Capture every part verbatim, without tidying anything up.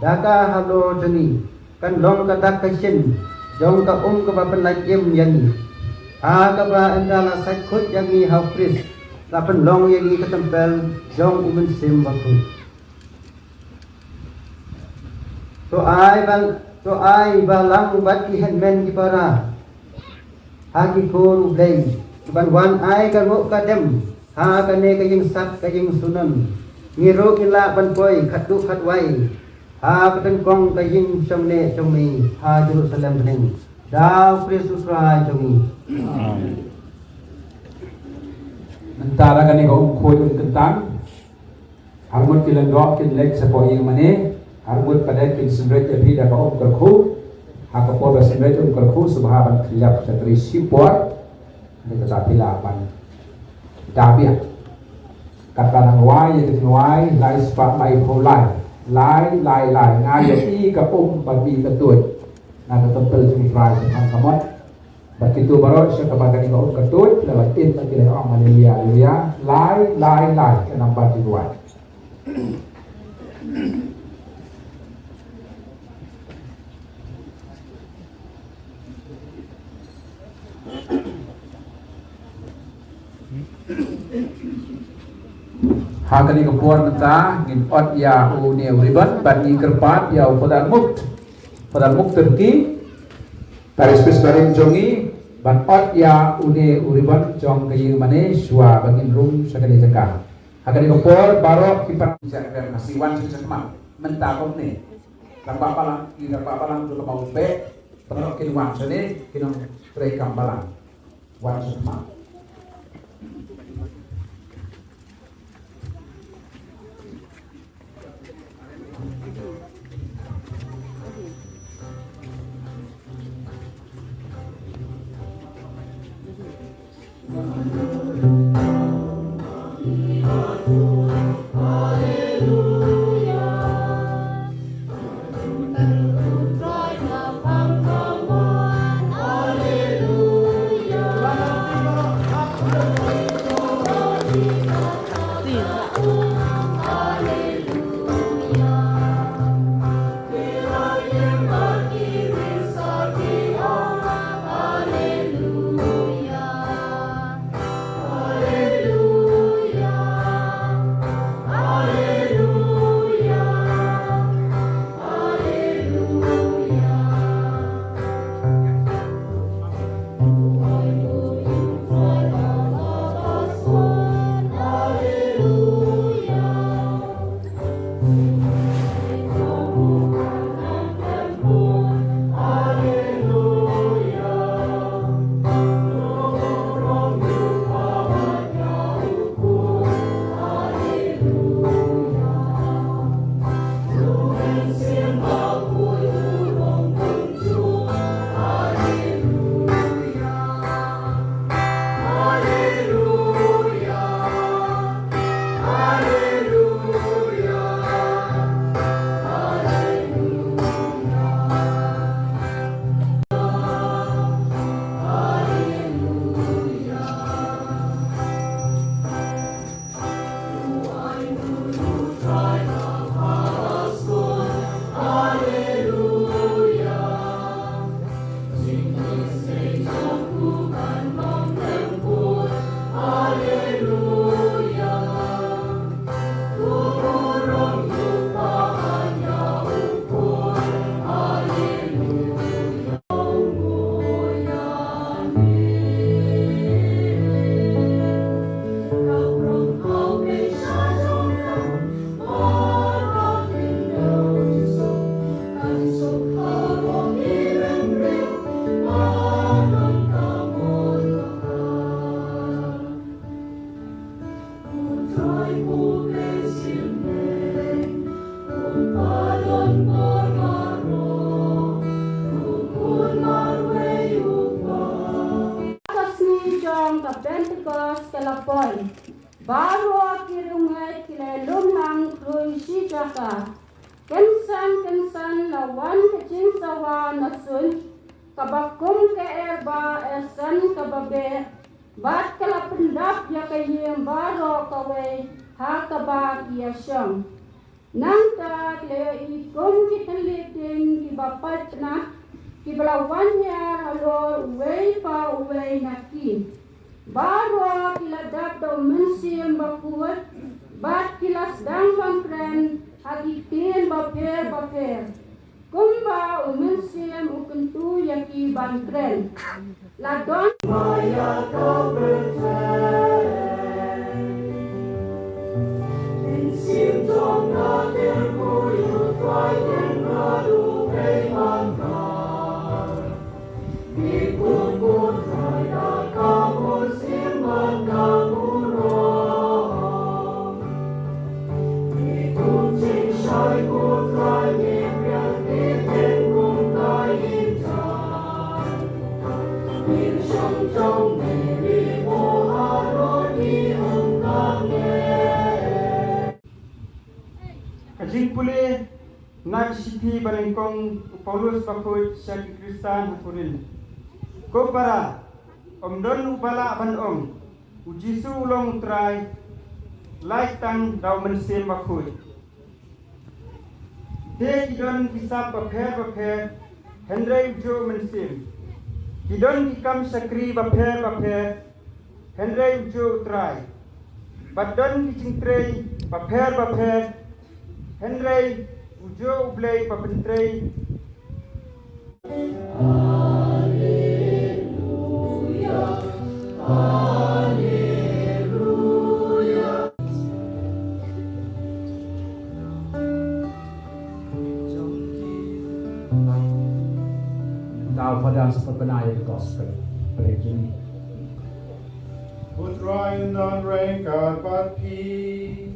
Da ka halor jong ngi kan long ka dak ka shin jong ka um kaba pynlait im ïa ngi. Ha kaba ynda la sait khuid ïa ngi ha u Khrist, la pynlong ïa ngi ka templ jong u Mynsiem Bakhuid. To ai ba, to ai ba lang bad ki hynmen ki para ha ki khun U Blei, ban wan ai ka ruh ka dem ha kane ka jingsat ka jingsngewsynei. Ngi ruh ngi lah ban poi khatduh khatwai ha ka tyngkong ka jingshong neh shong neh ha Jerusalem bneng da u Khrist U Trai jong ngi. Amen. Mynta da kane ka um khuid um kyntang, arngut ki lyngdoh kin leit shapoh ïing mane, arngut pat de kin synreit ïa phi da ka um kyrkhu. Ha ka por ba synreit um kyrkhu, sngewbha ban khylliap sha trei shipor. Dei kata phi lah ban da biang. Katba nang wai ïa ka jingrwai lai spah laiphew lai. Lai, lai, lai. Nga ïohi ka um bad i ka tuid na ka templ jong U Trai sha tang ka mot. Bad kito baroh sha kaba kane ka um ka tuid, la ban im bad ki la ong haleluya, haleluya. Lai, lai, lai. Ka nambar jingrwai. Ha kane ka por mynta ngin ot ïa une u ribbon bad ngin kyrpad ïa u Father Mukt, Father Mukt Turki, Parish Presbyterian jong ngi, ban ot ïa une u ribbon jong ka ïing mane shuwa ba ngin rung sha kane ka jaka. Ha kane ka por baroh ki para, ïa ka masi wan sha ka khmat mynta kumne. Rangbah balang, ki rangbah balang jong ka Mawbeh, baroh kin wan shane, kin ong treikam balang. Wan sha khmat. Ka sngi jong ka Pentekost ka la poi. Baroh ki riewngeit ki la lum lang khlem shi jaka. Kynsan kynsan la wan ka jingsawa na suiñ, kaba kum ka er ba ïasan kaba beh, bad ka la pyndap ïa ka ïing baroh kawei ha kaba ki ïashong. Nangta ki la ïohi kum ki thylliej ding kiba pait na, kiba la wan ïar halor uwei pa uwei na ki. Baroh ki la dap da u Mynsiem Bakhuid, bad ki la sdang ban kren ha ki ktien bapher bapher, kumba u Mynsiem u kyntu ïa ki ban kren. La don Ka jingpule na ka shithi ba nyngkong u Paulus bakhuid sha ki Khristan ha Korinth. Ko para, ym don uba lah ban ong, u Jisu u long u Trai, lait tang da u Mynsiem Bakhuid. Te ki don ki sap bapher bapher, hynrei u jong u Mynsiem. Ki don ki kam shakri bapher bapher, hynrei u jong u Trai. Bad don ki jingtrei bapher bapher, hynrei u jong u Blei ba pyntrei. Tau pada sa pynbna ïa ka gospel. Pyrshah jingim. U Trai un don ryngkat bad phi.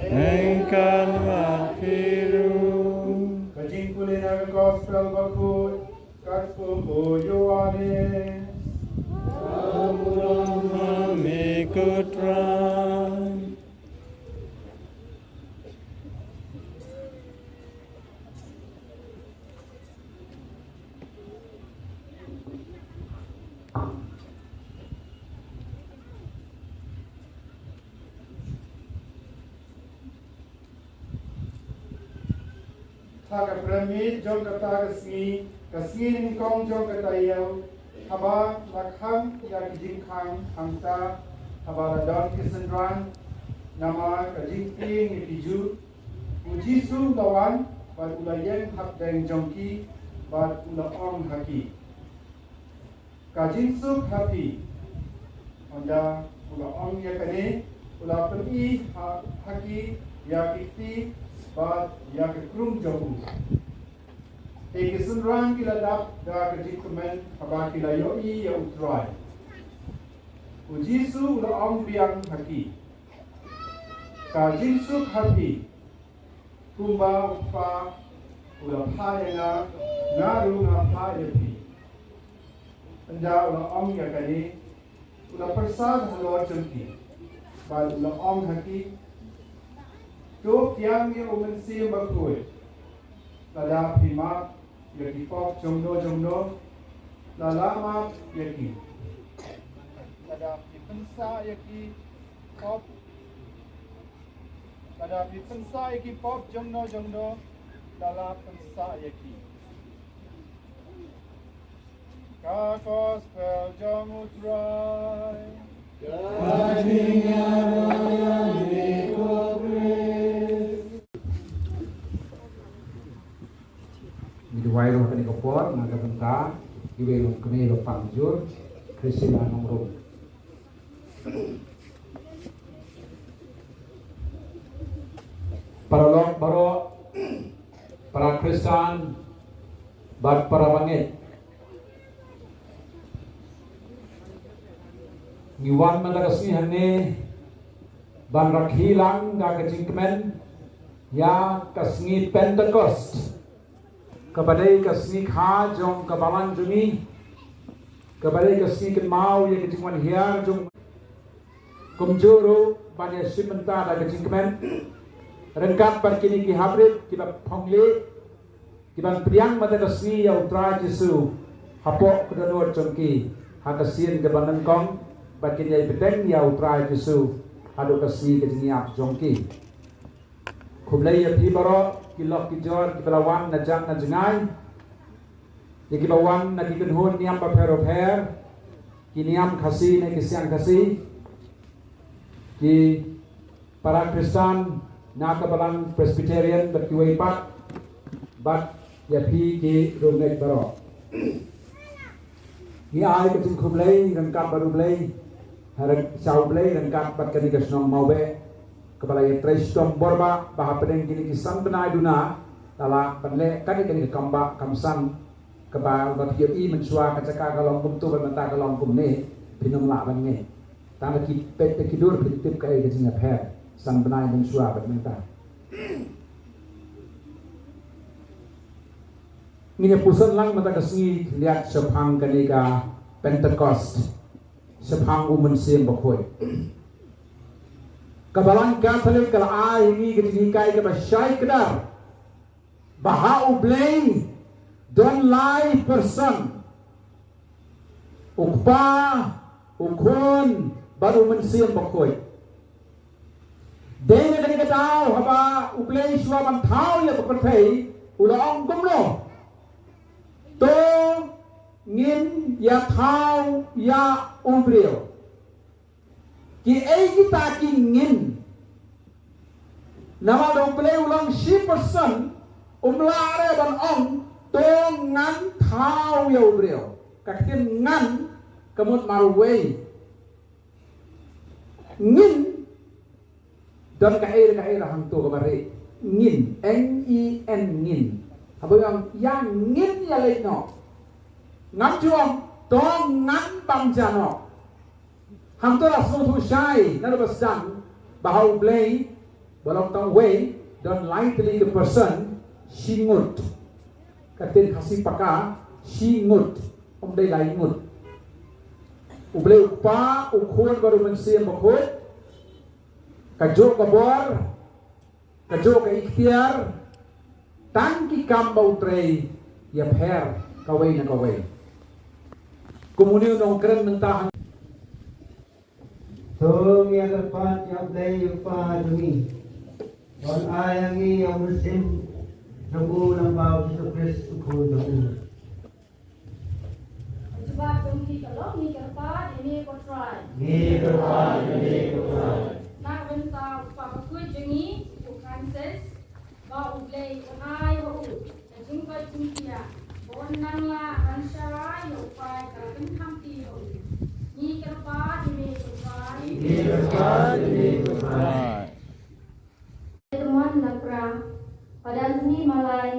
Ryngkat bad phi ruh. Ka jingpule na ka gospel bakhuid katkum u Ïoannis. Ka burom ha me ko Trai. Ha ka premiere jong kata ka sngi, ka sngi nyngkong jong ka taïew, haba la khang ïa ki jingkhang hangta, haba la don ki synran, namar ka jingtieng ïa ki Jiw, u Jisu u la wan, bad u la ïeng hapdeng jong ki, bad u la ong ha ki. Ka jingsuk ha phi. Hynda u la ong ïa kane, u la pyni ha, ha ki ïa ki kti bad ïa ka krung jong u. Te ki synran ki la dap da ka jingkmen haba ki la ïohi ïa u Trai. U Jisu u la ong biang ha ki. Ka jingsuk ha phi. Kumba u Kpa u la phah ïa nga, nga ruh nga phah ïa phi. Hynda u la ong ïa kane, u la pyrsad halor jong ki. Bad u la ong ha ki. To pdiang ïa u Mynsiem Bakhuid. Lada phi map ïa ki pop jongno jongno, la lah map ïa ki. Lada phi pynsah ïa ki pop, lada phi pynsah ïa ki pop jongno jongno, la lah pynsah ïa ki. Ka gospel jong u Trai. Ka jingïaroh ïa me ko Khrist. Ngi duwai ruh kane ka por na ka bynta iwei i longkmie ba pang jur, Christina Nongrum. Paralok baroh, para Khristan bad para bangeit. Ngi wan mynta ka sngi hangne ban rakhe lang da ka jingkmen ïa ka sngi Pentecost. Kaba dei ka sngi kha jong ka balang jong ngi. Kaba dei ka sngi kynmaw ïa ka jingwan hiar jong. Kumjuh ruh ban ïa shim bynta da ka jingkmen ryngkat bad kine ki haprit kiba pynlong, kiban pdiang mynta ka sngi ïa u Trai Jisu hapoh ka dohnud jong ki ha ka sien kaba nyngkong, bad kin ïai bteng ïa u Trai Jisu haduh ka sngi ka jingïap jong ki. Khublei ïa phi baroh, ki lok ki jor, kiba la wan na jngai na jngai. Ïa kiba wan na ki kynhun niam bapher bapher, ki niam Khasi ne ki siang Khasi, ki para Khristan na ka balang Presbyterian bad kiwei pat, bad ïa phi ki riewngeit baroh. Ngi ai ka jingkhublei ryngkat bad U Blei, ha ryng-, sha U Blei ryngkat bad kane ka shnong Mawbeh, kaba la ïatrei shitom bor bah, ba hapdeng kine ki san bnai duna, la lah ban leh kane, kane ka kam bah kam san, kaba, ba phi ïohi mynshuwa ka jaka ka long kumto bad mynta ka long kumne, phin ym lah ban ngeit. Tang da ki peit da ki dur phin tip kaei ka jingïapher, san bnai mynshuwa bad mynta. Ngin ïa puson lang mynta ka sngi khyndiat shaphang kane ka Pentecost, shaphang U Mynsiem Bakhuid. Ka Balang Katholik ka la ai ha ngi ka jinghikai kaba shai kdar, ba ha U Blei don lai person: U Kpa, U Khun bad U Mynsiem Bakhuid. Dei na kane ka daw haba U Blei shuwa ban thaw ïa ka pyrthei, u la ong kumno? To ngin ïa thaw ïa u briew. Kiei kita ki ngin? Namar da U Blei u long shi person, um lah re ban ong to ngan thaw ïa u briew. Ka ktien ngan ka mut marwei. Ngin, don kaei re kaei re hangto kaba rieh. Ngin, N E N, ngin. Haba ong ïa ngin ïa leit noh, ngam ju ong to ngan bam ja noh. Hangto la sngewthuh shai naduh ba sdang ba ha U Blei ba long tang uwei don lai tylli ki person, shi ngut. Ka ktien Khasi paka, shi ngut, ym dei lai ngut. U Blei U Kpa, U Khun bad U Mynsiem Bakhuid. Kajuh ka bor, kajuh ka iktiar, tang ki kam ba u trei ïapher kawei na kawei. Kum une u nongkren mynta hang. To ngin ïa kyrpad ïa U Blei U Kpa jong ngi, ban ai ïa ngi ïa U Mynsiem jong u lyngba U Jisu Khrist U Khun jong u. Jubab jong ngi ka long, ngi kyrpad ïa me ko Trai. Ngi kyrpad ïa me ko Trai. Na ka bynta u kpa bakhuid jong ngi, u Francis, ba U Blei un ai ha u ka jingkoit jingkhiah, ba un nang lah ban sharai ïa u paid ba la pynthame ha u. Ngi kyrpad ïa me ko Trai. Ngi kyrpad ïa me ko Trai. Edmond Lakra, Father Anthony Malai,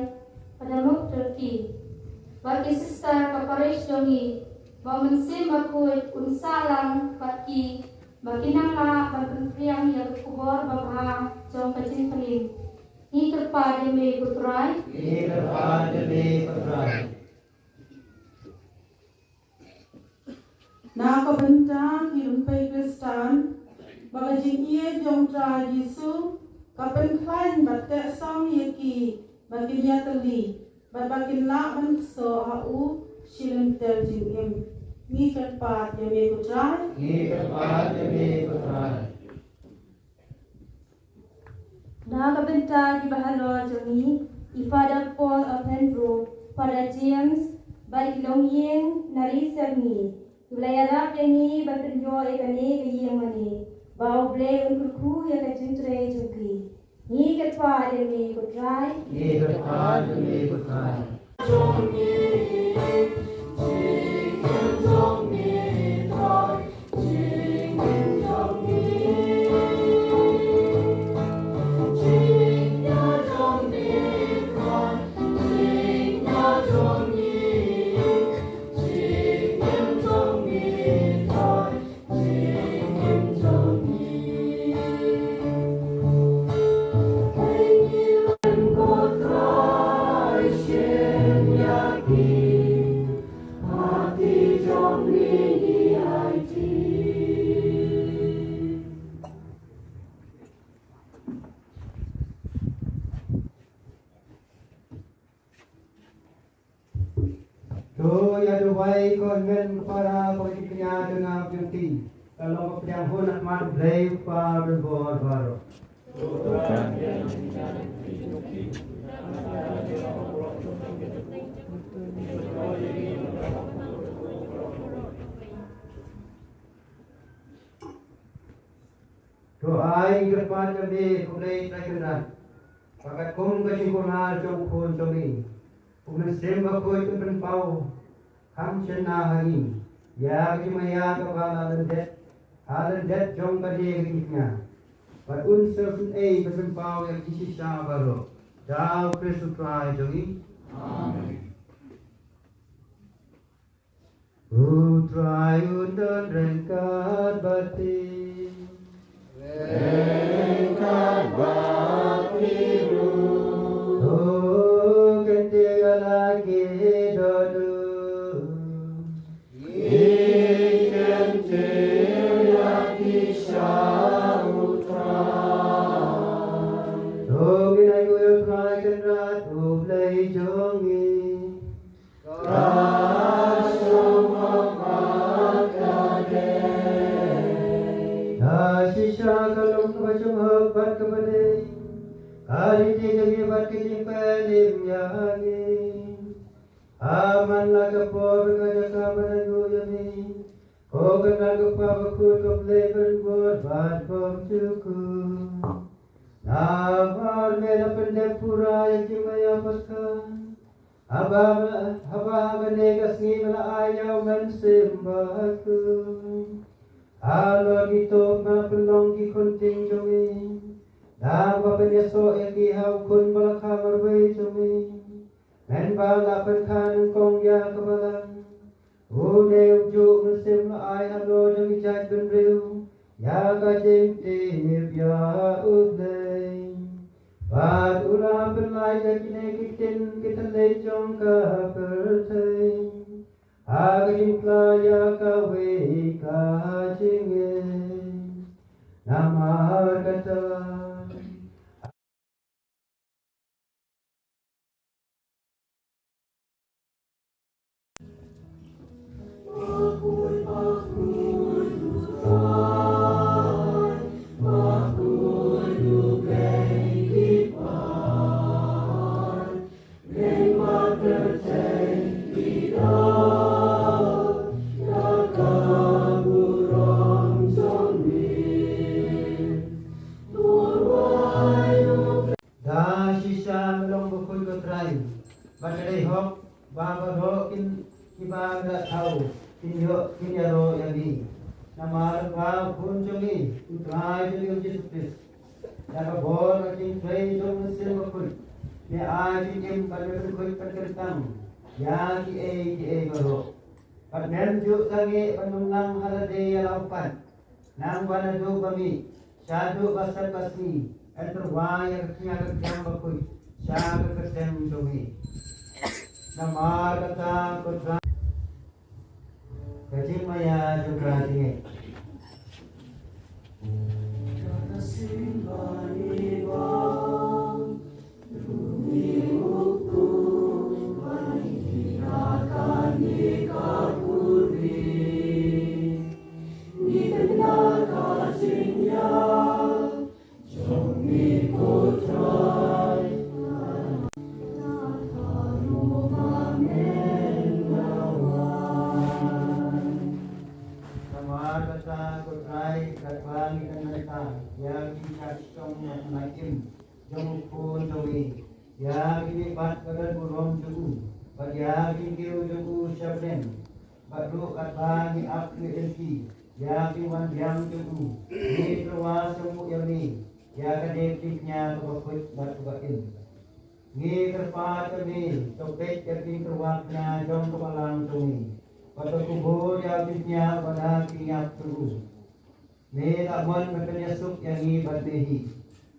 Father Muk Turkey, bad ki sister ka parish jong ngi, ba U Mynsiem Bakhuid un sah lang bad ki, ba kin nang lah ban pynphriang ïa ka khubor babha jong ka jingpynim. Ngi kyrpad ïa me ko Trai. Ngi kyrpad ïa me ko Trai. Na ka bynta ki lymphei Khristan, ba ka jingïeit jong u Trai Jisu ka pynkhlaiñ bad teh song ïa ki, ba kin ïatylli bad ba kin lah ban kso ha u shi lynter jingim. Ngi kyrpad ïa me ko Trai. Ngi kyrpad ïa me ko Trai. Na ka bynta ki bahalor jong ngi, i Father Paul Opendro, Father James, bad ki longïing na ri Syrngi, kiba la ïarap ïa ngi ban pynïoh ïa kane ka ïing mane, ba U Blei un kyrkhu ïa ka jingtrei jong ki. Ngi kyrpad ïa me ko Trai. Ngi kyrpad ïa me ko Trai. To ïa duwai ko hynmen ko para, ko ki kñia jong nga Beauty. Ka long ka pdiang hun ha khmat U Blei U Kpa Abeiñ bor baroh. To ai ngi kyrpad ïa me, ko Blei Trai Kynrad, ba katkum ka jingkular jong u Khun jong me, u Mynsiem Bakhuid un pynpaw kham shynna ha ngi ïa ka jingmaïa kaba la lyndet ha lyndet jong kane ka jingthnya, bad un sa sngewsih ban pynpaw ïa ka jingshisha baroh. Da u Khrist u Trai jong ngi. Amen. U Trai un don ryngkat bad phi. Ryngkat bad phi ruh. To kyntiew ïa la ki dohnud. Ki kyntiew ïa ki sha u Trai. To ngin ainguh ïa u Trai Kynrad u Blei jong ngi. Ka shong ha ka dei. Ka shisha ka long kaba shong ha ka dei. Ka dei jong ngi bad ka jingpynim ïa ngi. Ha man la ka por ka jaka ban ainguh ïa me, ko Kynrad ko Kpa Bakhuid ko Blei ban bud bad bymjukut. Namar me la pyndep pura ïa ki maïa Paskha. Haba, haba ha kane ka sngi me la ai ïa u Mynsiem Bakhuid. Halor kito kiba pynlong ki khun tieng jong me, da kaba pynïasoh ïa ki ha u Khun ba la kha marwei jong me. Mynba la pynkha nyngkong ïa ka Balang, une u juh Mynsiem la ai halor jong ki jaitbynriew ïa ka jingtip ïa U Blei. Bad u la pynlait ïa kine ki ktien ki thylliej jong ka pyrthei ha ka jingpynlait ïa kawei ka jingngeit. Namar kata Da shisha me long bakhuid ko Trai, bad ka dei hok ba baroh kin, kiba la thaw kin ïoh, kin ïaroh ïa me. Namar ba u Khun jong me, u Trai jong me u Jisu Khrist, da ka bor ka jingtrei jong u Mynsiem Bakhuid, me ai jingim bad me pynkhuid pynkyntang ïa kiei kiei baroh. Bad mem ju sangeh ban ym nang ha lade ïa la u pat. Nang ba naduh ba mih shaduh ba sep ba sngi, yn tyrwa ïa ka khñiang ka khñiang bakhuid sha ka kyrteng jong me. Namar kata ko Trai, ka jingmaïa jong ka jingngeit. Namar kata ko Trai, katba ngi don mynta ïa ki jingshah shitom na ka im jong u Khun jong me, ïa ki mihpat ba don burom jong u, bad ïa ki kiew jong u sha bneng, bad ruh katba ngi ap ngi lynti ïa ki wanbiang jong u, ngi tyrwa samuk ïa me ïa kane ka jingkñia kaba khuid bad kaba im. Ngi kyrpad ïa me, to peit ïa ka jingtyrwa kñia jong ka balang jong me, bad to kubur ïa ka jingkñia bad ïa ki ngiap jong u. Me la mon ban pynïasuk ïa ngi bad me hi.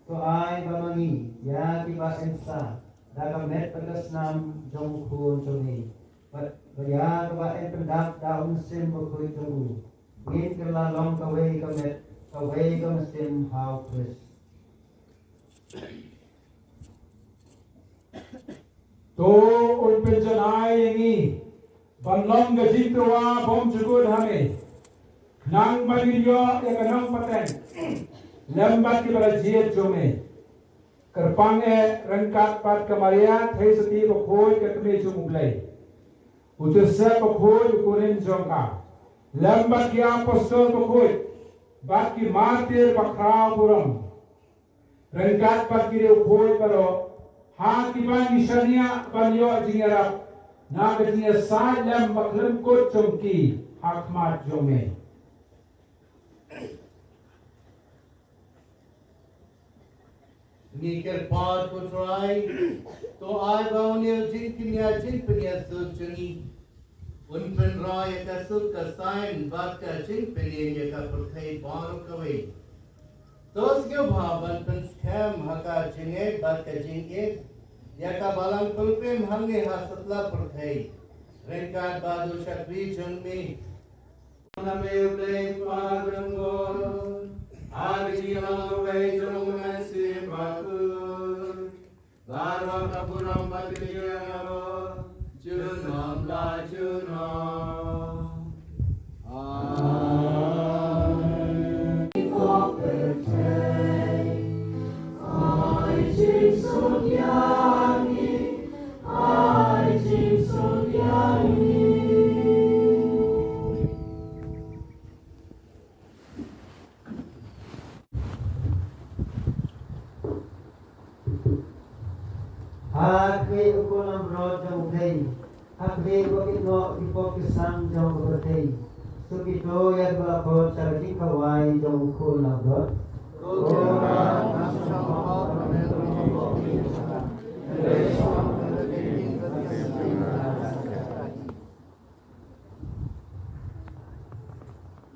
To ai ba ma ngi ïa kiba yn sah da ka met bad ka snam jong u Khun jong me, bad ïa kaba yn pyndap da u Mynsiem Bakhuid jong u, ngin kylla long kawei ka met kawei ka mynsiem ha u Khrist. To un pynjanai ïa ngi ban long ka jingtyrwa bymjukut ha me, khnang ba ngin ïoh ïa ka nongpateng lem bad kiba la jied jong me. Kyrpang eh ryngkat bad ka Maria Theisotti bakhuid ka Kmie jong U Blei, u Joseph bakhuid u kurim jong ka, lem bad ki apostol bakhuid bad ki martir bakhraw burom, ryngkat bad ki riewkhuid baroh, ha kiba ngi shaniah ban ïoh jingïarap na ka jingïasaid lem bakhlem kut jong ki ha khmat jong me. Ngi kyrpad, ko Trai, to ai ba une u jingkñia jingpynïasuk jong ngi un pynroi ïa ka suk ka saiñ bad ka jingpynim ïa ka pyrthei baroh kawei. To sngewbha ban pynskhem ha ka jingngeit bad ka jingïeit ïa ka Balang Pilgrim hangne ha satlak pyrthei, ryngkat bad u shakri jong me. Namar U Blei Kpa jong ngi, ha ka jingïalang kawei jong U Mynsiem Bakhuid, baroh ka burom bad ka jingïarap junom la junom. Amen. Ha khmih u khun langbrot jong U Blei, ha khmih u ba kit noh ki pop ki sang jong ka pyrthei. Suk ito ïa kiba la khot sha ka jingkhawai jong u khun langbrot.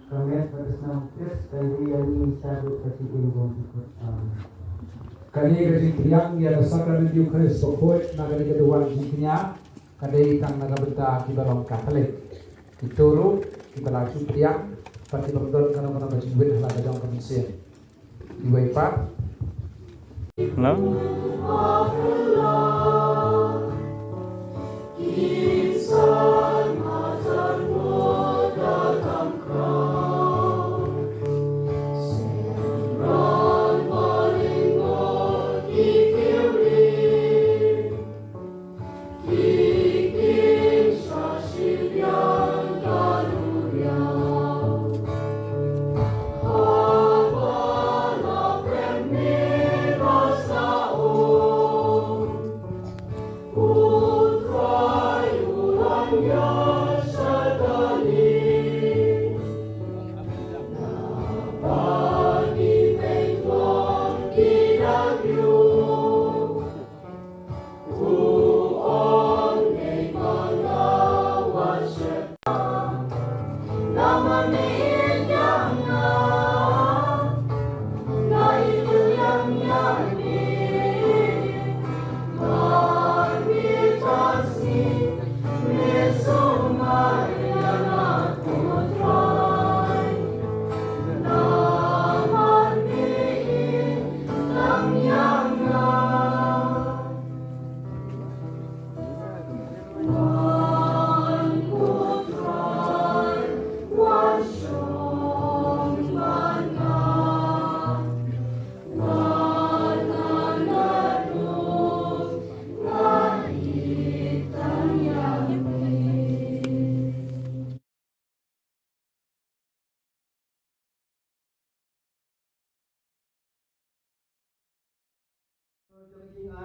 Ka met bad ka snam Khrist ka ïadei ïa ngi shaduh ka jingim bymjukut. Amen. Kane ka jingpdiang ïa ka Sakrament Eukharist bakhuid na kane ka duwan jingkñia ka dei tang na ka bynta kiba long Katholik. Kito ruh kiba la ju pdiang bad kiba don kano kano ka jingwit ha la ka jong ka mynsiem. Iwei pat. Hello?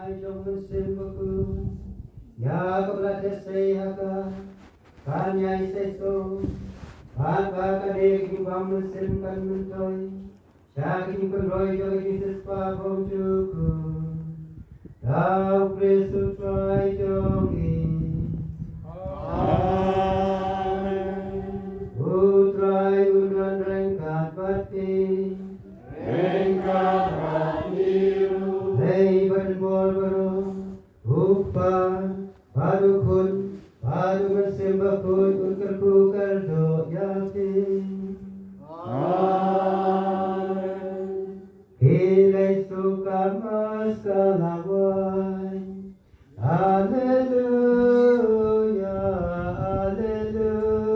Ai jong Mynsiem Bakhuid ïa kaba la teh sei ha ka, kan ïai seisoh, bad ba kane ka jingbam mynsiem kan myntoi sha ka jingpynroi jong ka jingshisha bymjukut da U Khrist U Trai jong ngi. Amen. U Trai un don ryngkat bad phi. Ryngkat bad phi ruh. Leit ban ïabor baroh, U Kpa bad U Khun bad U Mynsiem Bakhuid un kyrkhu kyrdoh ïa phi. Amen. Ki leit suk ka Mass ka la wai. Alleluia, alleluia.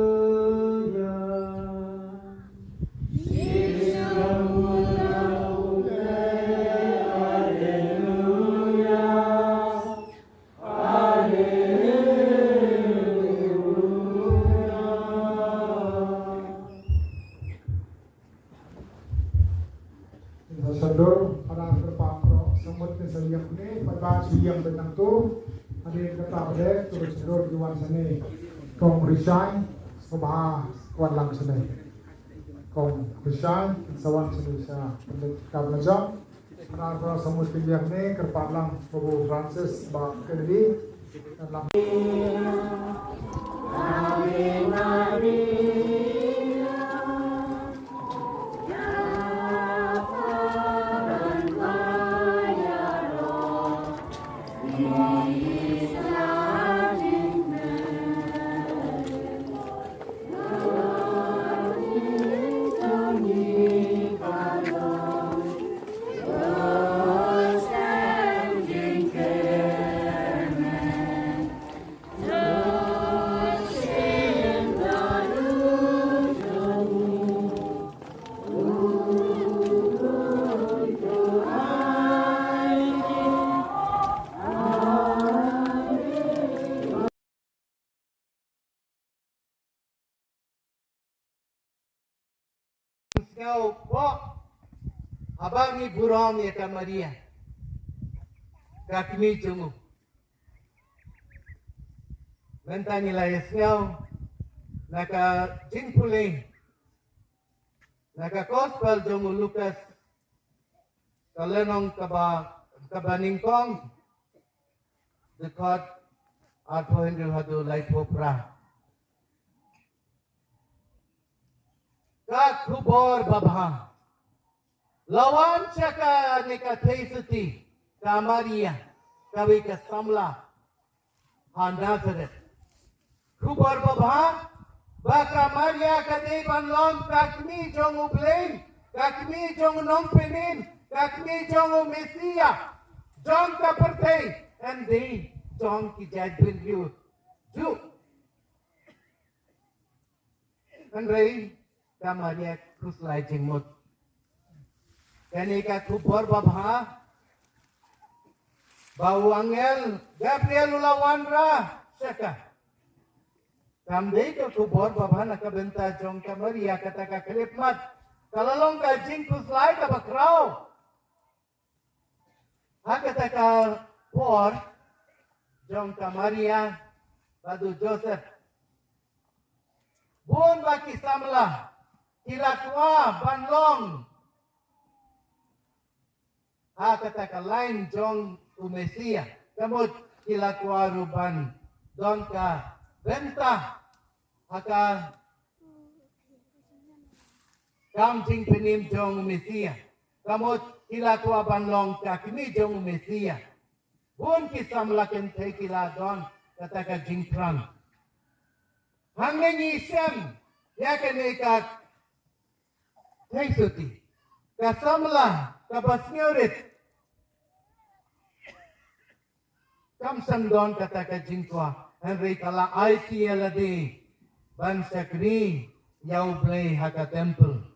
Sha dur, para kyrpang pro, samut ne sa ïeng ne, para ba shu ïeng bad nangtu, hadien kata ba dei, tu sha dur ki wan shane. Kong Rishai, sngewbha wan lang shane. Kong Rishai, sa wan shane sha pynleit kam la jong. Para pro samut ki ïeng ne, kyrpad lang, Babu Francis, ba Kennedy, Sngewbha haba ngi burom ïa ka Maria, ka kmie jong u. Mynta ngi la ïa sngew na ka jingpule, na ka gospel jong u Lukas, ka lynnong kaba, kaba nyngkong, dkhot arphew hynriew haduh laiphew phra. Ka khubor babha. La wan sha kane ka theisotti, ka Maria, kawei ka samla ha Nazareth. Khubor babha, ba ka Maria ka dei ban long ka kmie jong u Blei, ka kmie jong u Nongpynim, ka kmie jong u Messiah, jong ka pyrthei, hynrei jong ki jaitbynriew Jiw. Hynrei ka Maria khuslai jingmut. Kane ka khubor babha, ba u angel Gabriel u la wanrah sha ka. Kam dei ka khubor babha na ka bynta jong ka Maria, kata ka khyllipmat ka la long ka jingkhuslai kaba khraw. Ha kata ka por jong ka Maria bad u Joseph, bun ba ki samla ki la kwah ban long ha kata ka lain jong u Messiah. Ka mut ki la kwah ruh ban don ka bynta ha ka kam jingpynim jong u Messiah. Ka mut ki la kwah ban long ka kmie jong u Messiah. Bun ki samla kynthei ki la don kata ka jingpyrshang. Hangne ngi shem ïa kane ka theisotti, ka samla kaba sngewrit kam shym don kata ka jingkwah, hynrei ka la aiti ïa lade ban shakri ïa u Blei ha ka temple.